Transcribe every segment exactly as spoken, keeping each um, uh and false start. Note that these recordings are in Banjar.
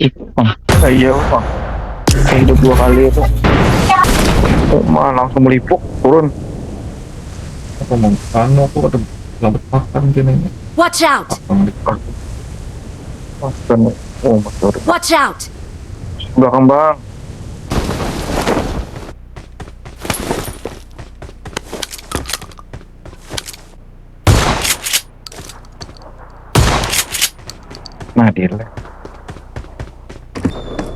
Ih, Bang. Iya, Bang. Saya hidup dua kali itu. Oh, mah langsung melipuk, turun. Apa mau? Anu, aku ada lambat makan kayaknya. Watch out! Apa yang di-, Makan. Oh, Mas, sorry. Watch out! Belakang, Bang. Nah, dia lah.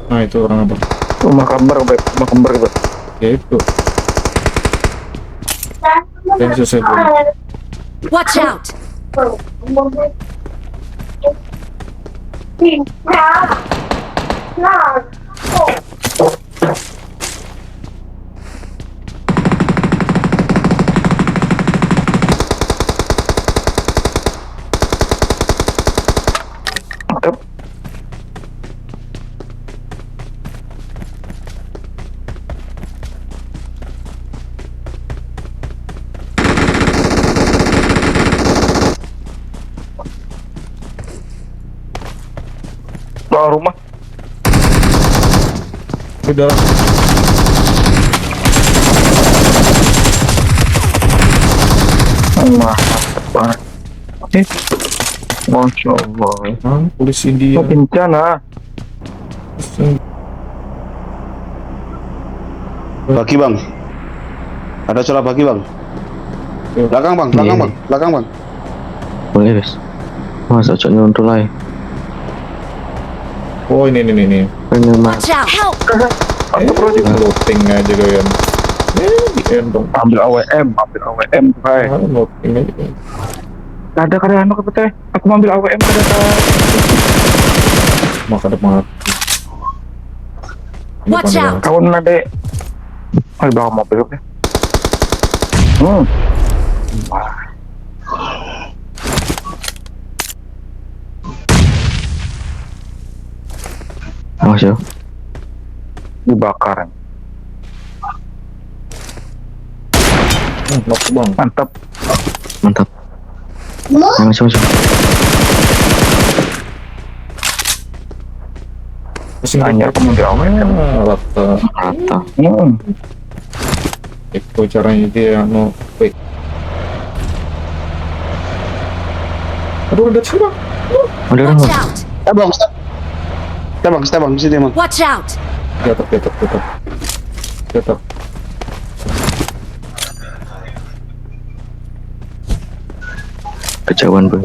Nah, itu orang apa? Rumah kamar, Beb. Rumah kamar, Beb. Ya, itu. Dan selesai belum? Watch out! Mantap. Bawah rumah. Udah. Wah, mantap banget. Eh, Masya Allah. Hah? Polisi India. Oh, bencana. Bagi, Bang. Ada suara bagi, Bang. Belakang, Bang. Belakang, Bang. Belakang, Bang. Boleh, guys. Mas, ojo nyuntul ae. Oh, ini, ini, ini, ini. Ini, Mas. Watch out! Help! Astagfirullahaladzim. Looting aja doyan. Eh, di end dong. Ambil A W M, ambil A W M tuh, hai. Ah, looting aja. Kada, kada anu, apa teh? Aku mau ambil A W M, kada, kada. Maka ada mati. Watch out! Kawan ada. Ayo, bawa mobil, oke. Hmm. Awas ya. Dibakar. Hmm, knock, Bang. Mantap. Mantap. Ayo, masuk, masuk. Masih hanya ada. Aku mau di awal. Ah, rata. Rata. Hmm. Itu caranya dia, anu, wait. Aduh, ada sih, Bang. Ada, ada. Watch out! Kita, Bang, kita. Kita, Bang, kita, Bang, di sini, Bang. Watch out! Di atap, di atap, di atap. Di atap. Kejauhan, Bro.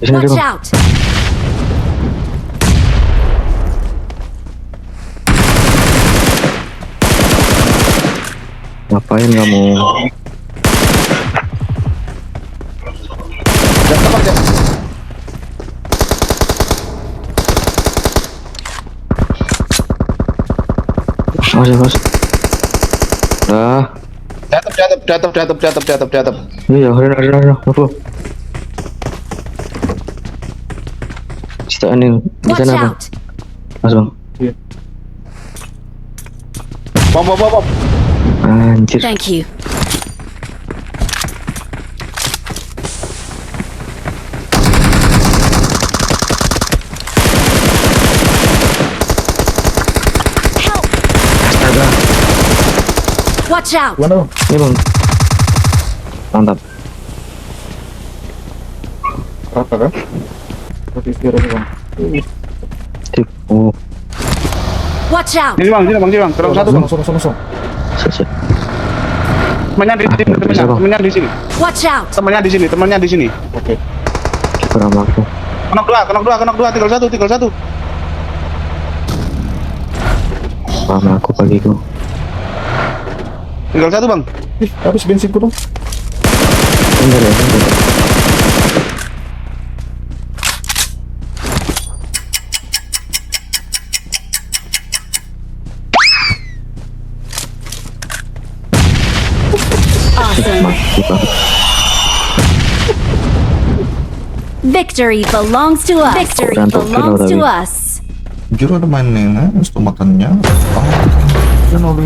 Di sini ada, Bang. Watch out! Ngapain kamu? Awas ya, bos. Dah. Jatuh, jatuh, jatuh, jatuh, jatuh, jatuh, jatuh. Iya, ada, ada, ada. Apa? Kita ini di sana, Bang. Watch out. Mas, Bang. Iya. Bom, bom, bom, bom. Anjir. Thank you. Help! Astaga. Watch out! Mana, Bang? Ini, Bang. Mantap. Rata kan? Posisi rata, Bang. Sip. Oh. Watch out! Sini, Bang, sini, Bang, sini, Bang. Terus satu, Bang. Langsung, langsung, langsung. Siap, siap. Temannya di sini, ah, nggak bisa, temannya, Bang. Temannya di sini. Watch out! Temannya di sini, temannya di sini. Oke. Kurang mampu. Knock dua, knock dua, knock dua, tinggal satu, tinggal satu. Kurang mampu bagiku. Tinggal satu, Bang. Ih, habis bensinku, Bang. Bentar ya, bentar. Awesome. Mati, Bang. Victory belongs to us. Victory belongs to us. Jujur ada main ini, stomatan. Oh, dia nolih.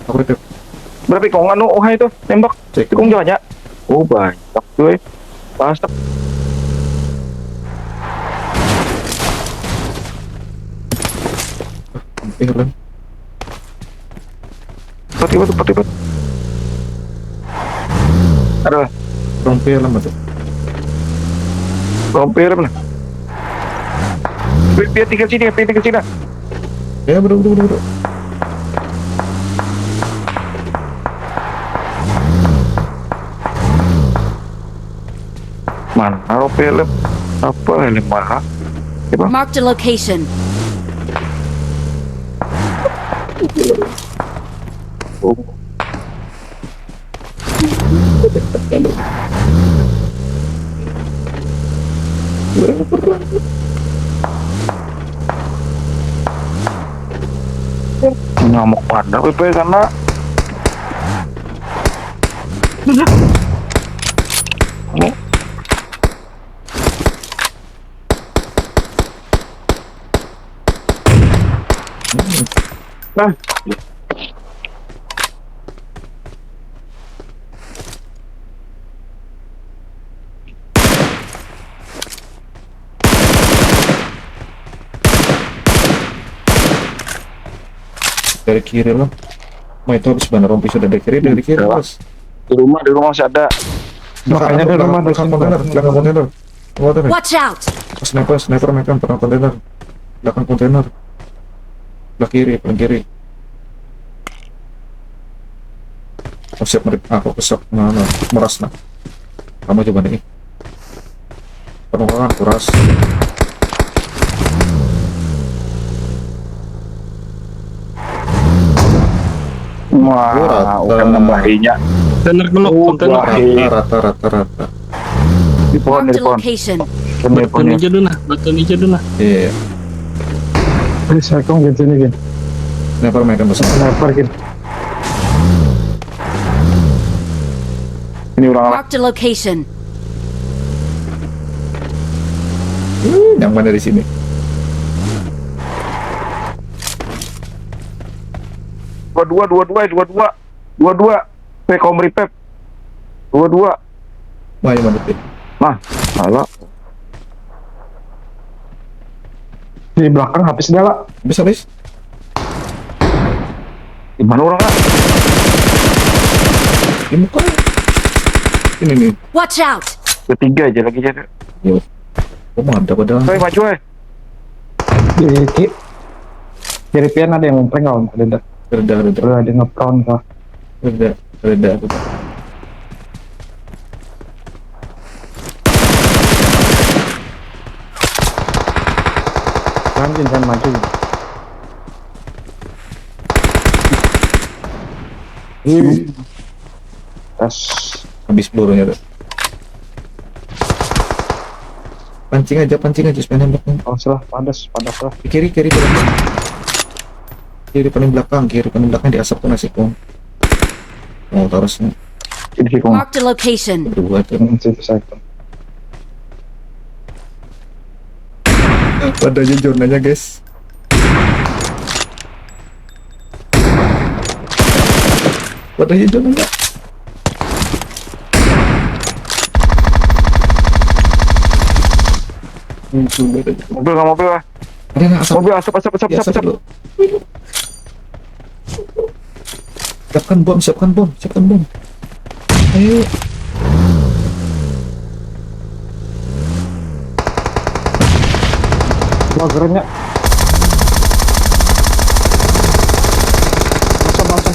Aku revive. Berapa kong anu oh itu nembak? Cek. Kong jawanya. Oh banyak cuy. Mantap. Eh, lan. Pati batu, pati batu. Aduh, Rompi lan batu. Rompi mana? Pi- Pian tinggal sini, Pian tinggal sini. Ya, betul, betul, betul, betul. Mana rompi lem? Apa lem mana? Coba. Marked a location. Oh. Ngamuk pada P P sana. Nah, Dari kiri lah. Mau itu habis benar rompi sudah dari kiri, dari kiri Iya. Bos. Di rumah, di rumah masih ada. Makanya di rumah Belakang kontainer, belakang kontainer. What the heck? Watch out! Sniper, sniper megang tengah kontainer. Belakang kontainer. Belah kiri, paling kiri. Oh, siap merik. Ah, aku kesok. Nah, nah, meras nah. Kamu coba nih. Penuh kan, kuras. Wah, Rata. Ukan nambahinya. Kontainer kena, Oh, kontainer. wah. Rata, rata, rata, rata. Di pohon, Marked di a pohon. Location. Pohon, di Batu pohon. ni aja dulu nah, batu ni aja dulu nah. Iya. Ini saya kong gini gini. Sniper megang besar. Sniper gini. Ini ulang lah. Marked a location. Uh, yang mana di sini? Dua dua, dua dua, dua dua, dua dua. P K M Ripep. Dua dua. Wah, yang mana sih? Nah, salah. Di belakang habis dah lah. Habis, habis. Di mana orang ah? Di muka. Ini nih. Watch out! Bertiga aja lagi jadi. Kamu ada padahal. Woi, maju, woi. Di ki- kiri pian ada yang ngumpreng kawan, ada dah. Reda, reda. Ada ada ngeprone kah? Reda, reda, reda. Kan Jin kan maju. Ih, Tas. Habis pelurunya tuh. Pancing aja, pancing aja supaya nembaknya. Oh salah, padas, padas lah. Di kiri, kiri, kiri. Kiri paling belakang, kiri paling belakang di asap tuh nasi kong. Oh, terus nih. Ini sih kong. Marked a location. Dua tuh. Hmm, situ satu. Pada aja zonanya, guys. Pada aja zonanya. Muncul pada aja. Mobil, nggak mobil lah. Ada nggak asap? Mobil asap, asap, asap, Ya, asap, asap asap. Dulu. Siapkan bom, siapkan bom, siapkan bom. Ayo. Wah kerennya. Masa masa.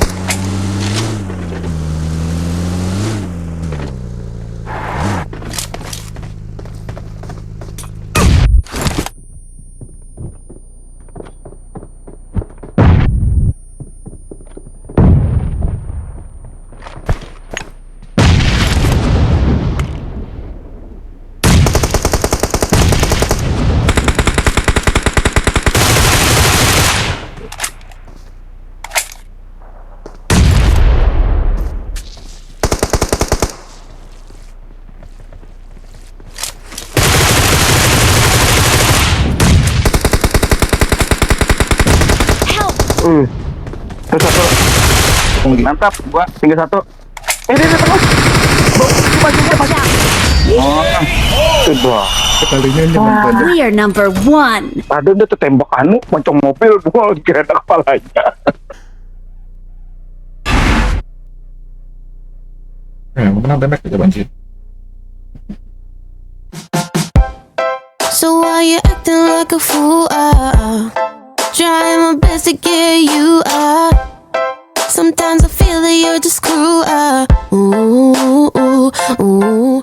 Help! Uh. Terus satu. Tepung lagi. Mantap, gua tinggal satu. Eh, dia terus. Bang, maju, maju, maju. Watch out! Oh, sudah. Sekalinya aja nonton. We are number one. Ada udah tertembak anu, moncong mobil, gua kena kepalanya. Nah, menang tembak aja banjir. So why you acting like a fool? Ah, ah. Trying my best to get you out. Sometimes I feel that you're just cruel. Ah, ooh, ooh, ooh.